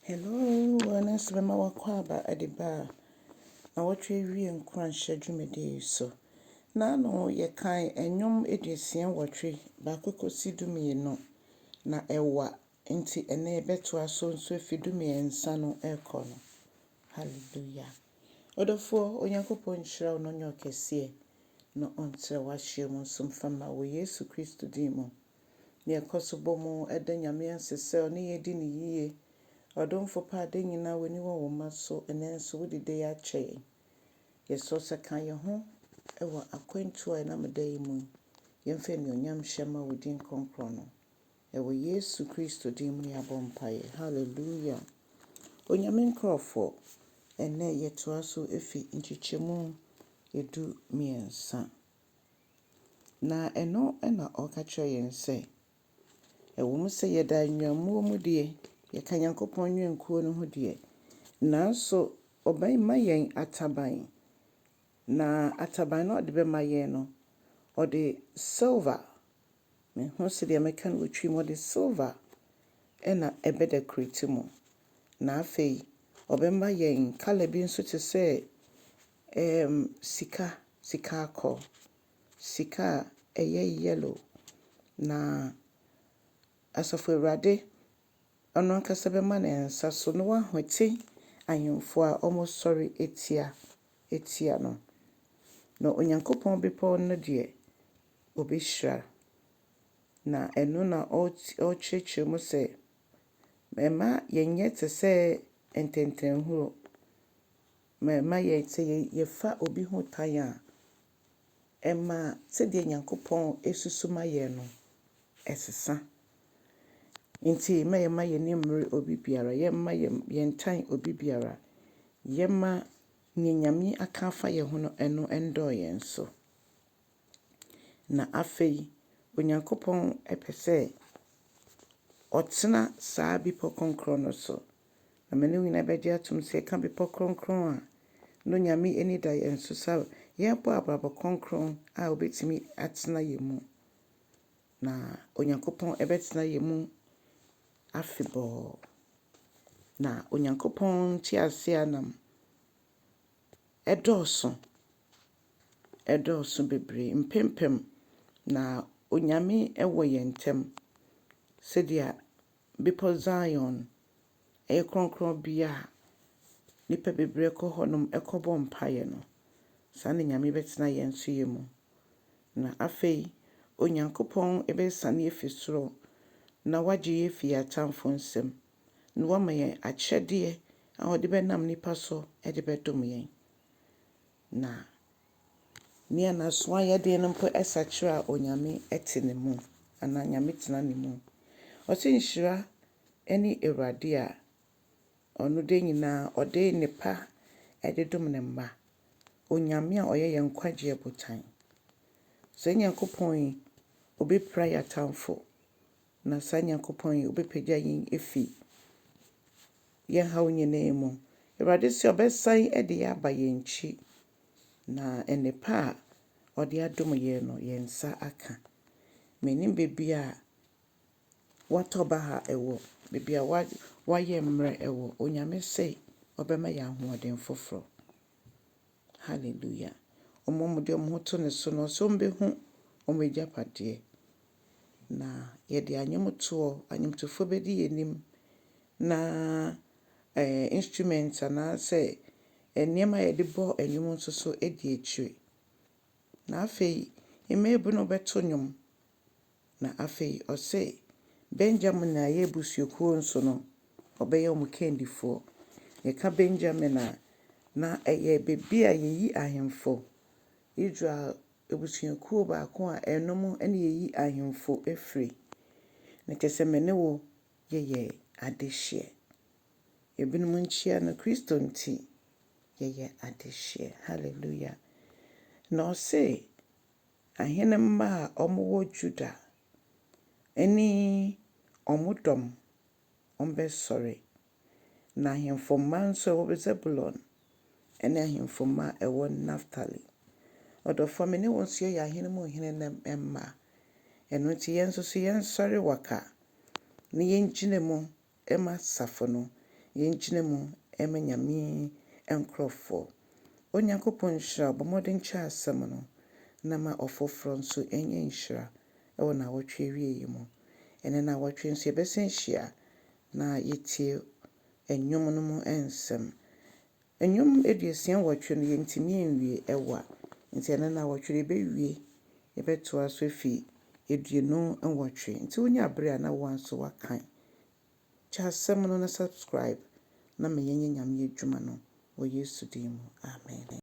Hello, ɛno nso bɛma w'akwaaba de ba a nawɔtwe awie nkuranhyɛ dwumadie yi so. Naano yɛkan nnwom 68, baako kɔsi 12, na ɛwa nti ɛnɛ yɛbɛtoa so nso afi 13 no ɛrekɔ no. Hallelujah. Ɔdɔfoɔ, Onyankopɔn nhyira wo na ɔnyɛ wo kɛseɛ na ɔntrɛ w'ahyeɛ mu nso mfa ma wɔ Yesu Kristo din mu. Na yɛkɔ so bɔ mu da Nyame ase sɛ ɔne yɛn di no yie. Ɔdomfo pa ade nyinaa w'ani wɔ wo mma so, ɛnnɛ nso wode da yi akyɛ yɛn. Yɛsrɛ sɛ ka yɛn ho wɔ akwantuo a ɛnam da yi mu yi. Yɛmfa anuonyam hyɛ ma wo din kronkron no. Ɛwɔ Yesu Kristo din mu na yɛabɔ mpaeɛ. Hallelujah. Onyame nkurɔfoɔ, ɛnnɛ yɛtoa so fi nkyekyɛmu 13. Na ɛno na ɔka kyerɛ yɛn sɛ, ɛwɔ mu sɛ yɛda nnwammuo mu deɛ, yɛka Nyankopɔn nnwankuo no ho deɛ, nanso ɔbɛma yɛn ataban. Na ataban no a ɔde bɛma yɛn no, ɔde silver, mehu sɛdeɛ mɛka no wɔ Twi mu, ɔde silver ɛna ɛbɛdecorate mu. Na afei, ɔbɛma yɛn colour bi nso te sɛ sika, sika akɔ. Sika a ɛyɛ yellow. Na Asafo Awurade, ɔno ankasa bɛma ne nsa so na wahwete ahemfo a wɔsɔre etia etia no. Na Onyankopɔn bepɔw no deɛ, obɛhyira. Na ɛno na ɔrekyerɛkyerɛ mu sɛ, mma yɛnyɛ te sɛ ntɛntɛnhuro. Mma yɛ sɛ yɛfa obi ho tan a, ɛma sɛdeɛ Nyankopɔn esusu ma yɛn no, ɛsesa. Nti mma yɛmma yɛn ani mmere obi biara, yɛmma yɛntan obi biara. Yɛmma nea Nyame aka afa yɛn ho no, ɛno ɛndɔɔ yɛn so. Na afei, Onyankopɔn ɛpɛ sɛ ɔtena saa bepɔ kronkron no so. Na me ne wo nyinaa bɛgye atom sɛ yɛka bepɔ kronkron a, na Onyame ani da yɛn so sɛ yɛrebɔ abrabɔ kronkron a obetumi atena yɛn mu. Na Onyankopɔn ɛbɛtena yɛn mu afebɔɔ. Na Onyankopɔn nteaseɛnam ɛdɔɔso. Ɛdɔɔso bebree mpempem. Na Onyame ɛwɔ yɛn ntam sɛdeɛ bepɔ Zion ɛyɛ kronkron bea a nnipa bebree kɔ hɔnom ɛkɔbɔ mpaeɛ no. Saa na Nyame bɛtena yɛn nso yɛn mu. Na afei, Onyankopɔn ɛbɛsiane afi soro na wagye yɛn afi yɛn atamfo nsam. Na wama yɛn akyɛdeɛ a ɔde bɛnam nnipa so de bɛdom yɛn. Na nea n'aso ayɛ den no mpo ɛsakyera a Onyame ɛte ne mu anaa Nyame tena ne mu. Ɔse nhyira ne Awurade a ɔno de nyinaa ɔde nnepa ɛde dom ne mma. Onyame a ɔyɛ yɛn nkwagyeɛ botan. Saa Nyankopɔn yi, obɛpira yɛn atamfo. Na saa Nyankopɔn yi, obɛpagya yɛn afi yɛn haw nyinaa mu. Awurade sɛ ɔbɛsan de yɛn aba yɛn akyi. Na nnepa a ɔde adom yɛn no, yɛn nsa aka. Mennim baabi a watɔ baha ɛwɔ, baabi a wayɛ mmerɛ ɛwɔ. Onyame se ɔbɛma yɛn ahoɔden foforɔ. Hallelujah. Ɔmo a wɔde wɔn ho to ne so no, ɔsɛ ɔmbɛhu wɔn agyapadeɛ. Na yɛde nnwomtoɔ, nnwomtofoɔ bɛdi yɛn anim. Na instrument anaasɛ nneɛma a yɛde bɔ nnwom nso so di akyire. Na afei, mmaabunu bɛto nnwom. Na afei, ɔse Benjamin a ɛyɛ abusuakuo nso no, ɔbɛyɛ wɔn kandifoɔ. Yɛka Benjamin a, na ɛyɛ baabi a yɛyi ahemfo. Israel abusuakuo baako a ɛno mu ne yɛyi ahemfo afiri. Na kyerɛ sɛ me ne wo yɛyɛ adehyeɛ. Ebinom nkyia no Kristo nti, yɛyɛ adehyeɛ. Hallelujah. Na ɔse ahenemma a wɔwɔ Juda ne wɔn dɔm, wɔbɛsɔre. Na ahemfo mma nso a ɛwɔ Zebulon ne ahemfo mma a ɛwɔ Naphtali. Ɔdɔfoɔ me ne wo nso yɛyɛ ahene mu hene ne mma. Ɛno nti yɛn nso so yɛnsɔre waka na yɛngyina mu ma asafo no. Yɛngyina mu ma Nyame nkorɔfoɔ. Onyankopɔn nhyira wo. Bɔ mmɔden kyɛ asɛm no na ma ɔfoforɔ nso nyɛ nhyira wɔ nnawɔtwe awieeɛ mu. Ɛnɛ nnawɔtwe nso yɛbɛsan ahyia na yɛtie nnwom no mu nsɛm. Nnwom 68 no yɛntumi nwie ɛwa nti ɛnɛ nnawɔtwe no yɛbɛwie yɛbɛtoa so afi 28 nti wonya berɛ a na wo nso wakan. Kyɛ asɛm no na subscribe na ma yɛnyɛ Nyame adwuma no wɔ Yesu din mu. Amen.